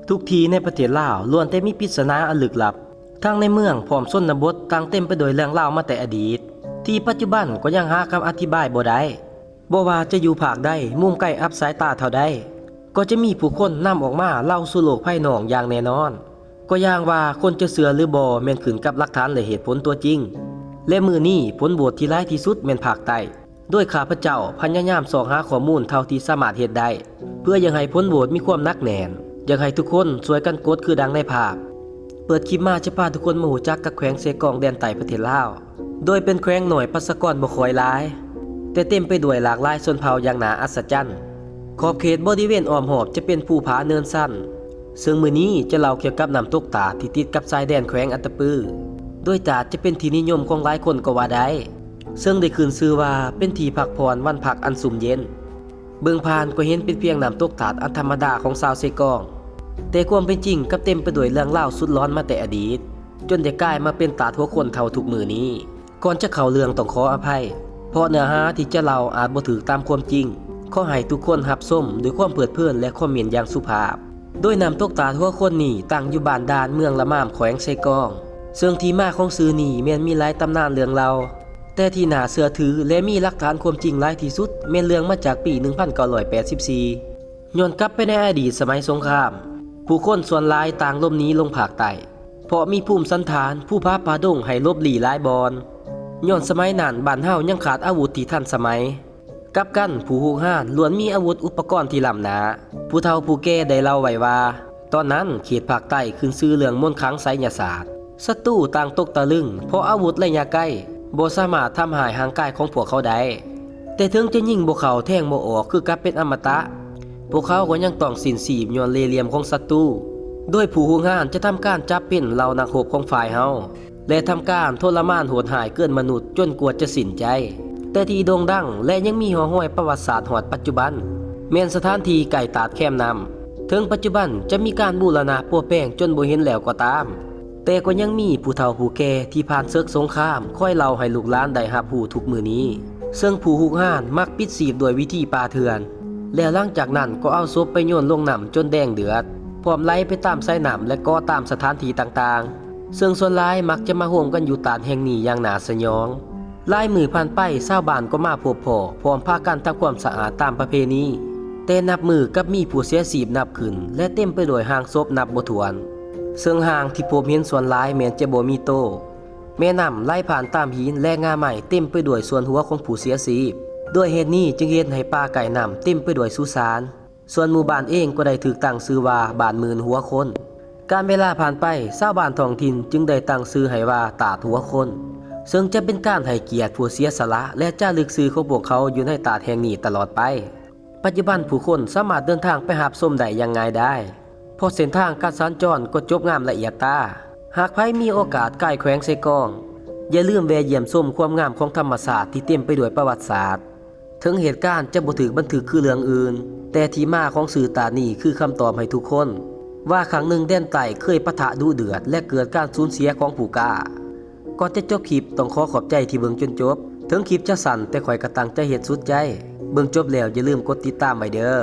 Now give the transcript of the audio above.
ທຸກທີ່ໃນປະເທດລາວລ້ວນແຕ່ມີປິດສະໜາອັນລຶກລັບ, ທັງໃນເມືອງພ້ອມຊົນນະບົດຕ່າງເຕັມໄປດ້ວຍເລື່ອງລາວມາແຕ່ອະດີດ ທີ່ປັດຈຸບັນກໍຍັງຫາຄຳອະທິບາຍບໍ່ໄດ້. ບໍ່ວ່າຈະຢູ່ພາກໃດ, ມຸມໃກ້ອັບສາຍຕາເທົ່າໃດ, ກໍຈະມີຜູ້ຄົນນຳອອກມາເລົ່າສູ່ໂລກພາຍນອກຢ່າງແນ່ນອນ. ກໍຢ່າງວ່າຄົນຈະເຊື່ອຫຼືບໍ່ແມ່ນຂຶ້ນກັບຫຼັກຖານ ແລະ ເຫດຜົນຕົວຈິງ. ແລະ ມື້ນີ້ຜົນໂຫວດທີ່ຫຼາຍທີ່ສຸດແມ່ນພາກໃຕ້. ໂດຍຂ້າພະເຈົ້າພະຍາຍາມຊອກຫາຂໍ້ມູນເທົ່າທີ່ສາມາດເຮັດໄດ້ ເພື່ອຢາກໃຫ້ຜົນໂຫວດມີຄວາມໜັກແໜ້ນ, ຢາກໃຫ້ທຸກຄົນຊ່ວຍກັນກົດຄືດັ່ງໃນພາບ. ເປີດຄລິບມາຈະພາທຸກຄົນມາຮູ້ຈັກກັບແຂວງເຊກອງແດນໃຕ້ປະເທດລາວ, ໂດຍເປັນແຂວງນ້ອຍປະຊາກອນບໍ່ຄ່ອຍຫຼາຍ, ແຕ່ເຕັມໄປດ້ວຍຫຼາກຫຼາຍຊົນເຜົ່າຢ່າງໜ້າອັດສະຈັນ. ຂອບເຂດບໍລິເວນອ້ອມຮອບຈະເປັນພູຜາເນີນຊັນ, ເຊິ່ງມື້ນີ້ຈະເລົ່າກ່ຽວກັບນ້ຳຕົກຕາດທີ່ຕິດກັບຊາຍແດນແຂວງອັດຕະປື, ໂດຍຕາດຈະເປັນທີ່ນິຍົມຂອງຫຼາຍຄົນກໍວ່າໄດ້. ເຊິ່ງໄດ້ຂຶ້ນຊື່ວ່າເປັນທີ່ພັກຜ່ອນວັນພັກອັນຊຸ່ມເຢັນ. ເບິ່ງຜ່ານກໍເຫັນເປັນພຽງນ້ຳຕົກຕາດອັນທຳມະດາຂອງຊາວເຊກອງ, ແຕ່ຄວາມເປັນຈິງກັບເຕັມໄປດ້ວຍເລື່ອງລາວສຸດຫຼອນມາແຕ່ອະດີດ, ຈົນໄດ້ກາຍມາເປັນຕາດຫົວຄົນເທົ່າທຸກມື້ນີ້. ກ່ອນຈະເຂົ້າເລື່ອງຕ້ອງຂໍອະໄພ, ເພາະເນື້ອຫາທີ່ຈະເລົ່າອາດບໍ່ຖືກຕາມຄວາມຈິງ. ຂໍໃຫ້ທຸກຄົນຮັບຊົມດ້ວຍຄວາມເພີດເພີນ ແລະ ຄອມເມັນຢ່າງສຸພາບ. ໂດຍນ້ຳຕົກຕາດຫົວຄົນນີ້ຕັ້ງຢູ່ບ້ານດ່ານ ເມືອງລະມາມ ແຂວງເຊກອງ, ເຊິ່ງທີ່ມາຂອງຊື່ນີ້ແມ່ນມີຫຼາຍຕຳນານເລື່ອງເລົ່າ, ແຕ່ທີ່ໜ້າເຊື່ອຖື ແລະ ມີຫຼັກຖານຄວາມຈິງຫຼາຍທີ່ສຸດແມ່ນເລື່ອງມາຈາກປີໜຶ່ງພັນເກົ້າຮ້ອຍແປດສິບສີ່ ຍ້ອນກັບໄປໃນອະດີດສະໄໝສົງຄາມ, ຜູ້ຄົນສ່ວນຫຼາຍຕ່າງຫຼົບໜີລົງພາກໃຕ້ ເພາະມີພູມສັນຖານພູຜາປ່າດົງໃຫ້ຫຼົບຫຼີ່ຫຼາຍບ່ອນ. ຍ້ອນສະໄໝນັ້ນບ້ານເຮົາຍັງຂາດອາວຸດທີ່ທັນສະໄໝ. ກັບກັນຜູ້ຮຸກຮານລ້ວນມີອາວຸດອຸປະກອນທີ່ລ້ຳໜ້າ. ຜູ້ເຖົ້າຜູ້ແກ່ໄດ້ເລົ່າໄວ້ວ່າ ຕອນນັ້ນເຂດພາກໃຕ້ຂຶ້ນຊື່ເລື່ອງມົນຄັງໄສຍະສາດ. ສັດຕູຕ່າງຕົກຕະລຶງ ເພາະອາວຸດໄລຍະໄກບໍ່ສາມາດທຳຮ້າຍຮ່າງກາຍຂອງພວກເຂົາໄດ້. ແຕ່ເຖິງຈະຍິງບໍ່ເຂົ້າແທງບໍ່ອອກຄືກັບເປັນອະມະຕະ, ພວກເຂົາກໍຍັງຕ້ອງສິ້ນຊີບຍ້ອນເລ່ຫຼ່ຽມຂອງສັດຕູ. ໂດຍຜູ້ຮຸກຮານຈະທຳການຈັບເປັນເຫຼົ່ານັກຮົບຂອງຝ່າຍເຮົາ ແລະ ທຳການທໍລະມານໂຫດຮ້າຍເກີນມະນຸດຈົນກວ່າຈະສິ້ນໃຈ. ແຕ່ທີ່ໂດ່ງດັງ ແລະ ຍັງມີຮ່ອງຮອຍປະຫວັດສາດຮອດປັດຈຸບັນ ແມ່ນສະຖານທີ່ໃກ້ຕາດແຄມນ້ຳ. ເຖິງປັດຈຸບັນຈະມີການບູລະນະປົວແປງຈົນບໍ່ເຫັນແລ້ວກໍຕາມ, ແຕ່ກໍຍັງມີຜູ້ເຖົ້າຜູ້ແກ່ທີ່ຜ່ານເສິກສົງຄາມຄອຍເລົ່າໃຫ້ລູກຫຼານໄດ້ຮັບຮູ້ທຸກມື້ນີ້. ເຊິ່ງຜູ້ຮຸກຮານມັກປິດຊີບດ້ວຍວິທີປ່າເຖື່ອນ, ແລ້ວຫຼັງຈາກນັ້ນກໍເອົາສົບໄປໂຍນລົງນ້ຳຈົນແດງເດືອດ, ພ້ອມໄຫຼໄປຕາມສາຍນ້ຳ ແລະ ເກາະຕາມສະຖານທີ່ຕ່າງໆ. ເຊິ່ງສ່ວນຫຼາຍມັກຈະມາໂຮມກັນຢູ່ຕາດແຫ່ງນີ້ຢ່າງໜ້າສະຫຍອງ. ຫຼາຍມື້ຜ່ານໄປ, ຊາວບ້ານກໍມາພົບພໍ້ ພ້ອມພາກັນທຳຄວາມສະອາດຕາມປະເພນີ, ແຕ່ນັບມື້ກັບມີຜູ້ເສຍຊີບນັບຂຶ້ນ ແລະ ເຕັມໄປດ້ວຍຮ່າງສົບນັບບໍ່ຖ້ວນ. ເຊິ່ງຮ່າງທີ່ພົບເຫັນສ່ວນຫຼາຍແມ່ນຈະບໍ່ມີໂຕ. ແມ່ນ້ຳໄຫຼຜ່ານຕາມຫີນ ແລະ ງ່າໄມ້ເຕັມໄປດ້ວຍສ່ວນຫົວຂອງຜູ້ເສຍຊີບ. ດ້ວຍເຫດນີ້ຈຶ່ງເຮັດໃຫ້ປ່າໃກ້ນ້ຳເຕັມໄປດ້ວຍສຸສານ. ສ່ວນໝູ່ບ້ານເອງກໍໄດ້ຖືກຕັ້ງຊື່ວ່າບ້ານໝື່ນຫົວຄົນ. ການເວລາຜ່ານໄປ, ຊາວບ້ານທ້ອງຖິ່ນຈຶ່ງໄດ້ຕັ້ງຊື່ໃຫ້ວ່າຕາດຫົວຄົນ, ເຊິ່ງຈະເປັນການໃຫ້ກຽດຜູ້ເສຍສະຫຼະ ແລະ ຈາລຶກຊື່ຂອງພວກເຂົາຢູ່ໃນຕາດແຫ່ງນີ້ຕະຫຼອດໄປ. ປັດຈຸບັນຜູ້ຄົນສາມາດເດີນທາງໄປຮັບຊົມໄດ້ຢ່າງງ່າຍດາຍ, ເພາະເສັ້ນທາງການສັນຈອນກໍຈົບງາມລະອຽດຕາ. ຫາກໃຜມີໂອກາດກາຍແຂວງເຊກອງ, ຢ່າລືມແວ່ຢ້ຽມຊົມຄວາມງາມຂອງທຳມະຊາດທີ່ເຕັມໄປດ້ວຍປະຫວັດສາດ. ເຖິງເຫດການຈະບໍ່ຖືກບັນທຶກຄືເລື່ອງອື່ນ, ແຕ່ທີ່ມາຂອງຊື່ຕາດນີ້ຄືຄຳຕອບໃຫ້ທຸກຄົນ ວ່າຄັ້ງໜຶ່ງແດນໃຕ້ເຄີຍປະທະດຸເດືອດ ແລະ ເກີດການສູນເສຍຂອງຜູ້ກ້າ. ກ່ອນຈະຈົບຄລິບ, ຕ້ອງຂໍຂອບໃຈທີ່ເບິ່ງຈົນຈົບ. ເຖິງຄລິບຈະສັ້ນ, ແຕ່ຂ້ອຍກໍຕັ້ງໃຈເຮັດສຸດໃຈ. ເບິ່ງຈົບແລ້ວຢ່າລືມກົດຕິດຕາມໄວ້ເດີ້.